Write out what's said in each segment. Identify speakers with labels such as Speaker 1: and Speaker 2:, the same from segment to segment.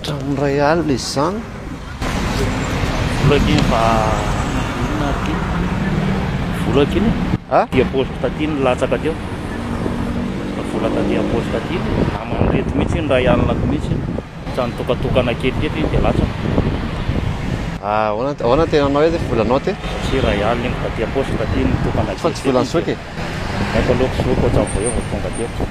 Speaker 1: Hatramin'ny iray alina izy izany.
Speaker 2: Vola aky iny fa inona ary ity? Vola aky iny e.
Speaker 1: A?
Speaker 2: Taty am-paosiko taty no latsaka teo. Vola taty am-paosiko taty iny. Naman'ireto mihitsy iny, iray alina ko mihitsy iny. Ohatran'ny nitokatokana kely teto iny dia latsaka.
Speaker 1: Ah, ahoana ahoana ny tenanao hoe volanao ty?
Speaker 2: Satria iray alina iny taty am-paosiko taty iny nitokana
Speaker 1: Fa
Speaker 2: kely
Speaker 1: tsy
Speaker 2: teto
Speaker 1: volan'ny
Speaker 2: iny
Speaker 1: zoky
Speaker 2: dia
Speaker 1: e?
Speaker 2: Haiko aloha ko zoky ohatran'ny vao eo vao tonga teto.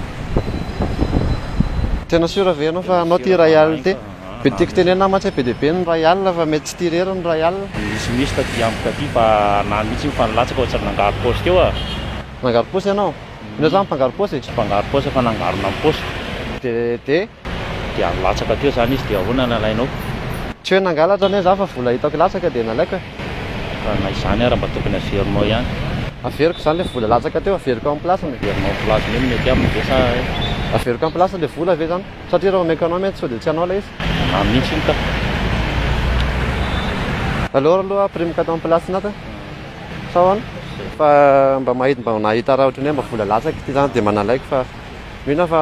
Speaker 1: Tena sûr ve ianao fa
Speaker 2: Tena
Speaker 1: anao ty
Speaker 2: sûr
Speaker 1: iray
Speaker 2: fa
Speaker 1: alina ty?
Speaker 2: haiko fa
Speaker 1: Be tiako
Speaker 2: ah,
Speaker 1: tenenina mantsy hoe be dia be ny iray alina fa mety tsy ty irery ny iray alina.
Speaker 2: Misy misy taty amiko taty fa na mihitsy iny fa nilatsaka ohatran'ny nangaro paosy teo ah.
Speaker 1: Nangaro paosy ianao? Ianao zany mpangaro paosy e?
Speaker 2: Tsy mpangaro paosy fa nangarona ny paosiko.
Speaker 1: Dia dia?
Speaker 2: Dia nilatsaka teo zany izy dia ahoana nalainao?
Speaker 1: Tsy hoe nangalatra anie za fa vola hitako latsaka dia nalaiko e.
Speaker 2: Fa na izany ara mba tokony averinao ihany.
Speaker 1: Averiko zany le vola latsaka teo, averiko am place-ny.
Speaker 2: Averinao am place-ny eo no mety aminy ve sa.
Speaker 1: Averiko am place-ny le vola ve zany? Satria raha omeko anao mety sao dia tsy anao ilay izy.
Speaker 2: Anah mihitsy iny ka.
Speaker 1: Aleo aloha ampirimiko ato am place-ny ato e. Sa ahoana? Fa mba mahita mba nahita raha ohatran'ny hoe mba vola latsaka ity zany dia mba nalaiko fa. Mino aho fa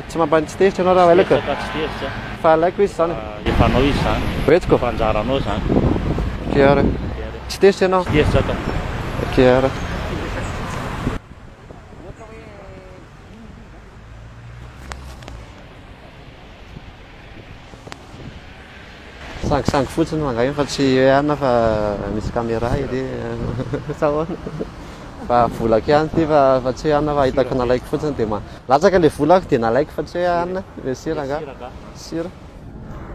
Speaker 1: tsy mampany tsy tezitra ianao raha alaiko e.
Speaker 2: Tsy tezitra ka tsy tezitra.
Speaker 1: Fa alaiko izy izany e.
Speaker 2: Efa anao izy izany.
Speaker 1: Hoentiko.
Speaker 2: Efa anjaranao izany.
Speaker 1: Ok ary. Tsy tezitra ianao?
Speaker 2: Tsy tezitra ka.
Speaker 1: Ok ary. Sangisangy fotsiny fa angaha iny fa tsy hoe anona fa misy caméra ery sa ahoana? Fa volako ihany ity fa fa tsy hoe anona fa hitako nalaiko fotsiny dia ma- latsaka ilay volako dia nalaiko fa tsy hoe anona. Merci rangahy. Sira.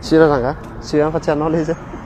Speaker 1: Sira rangahy. Tsy hoe anona fa tsy anao ilay izy e.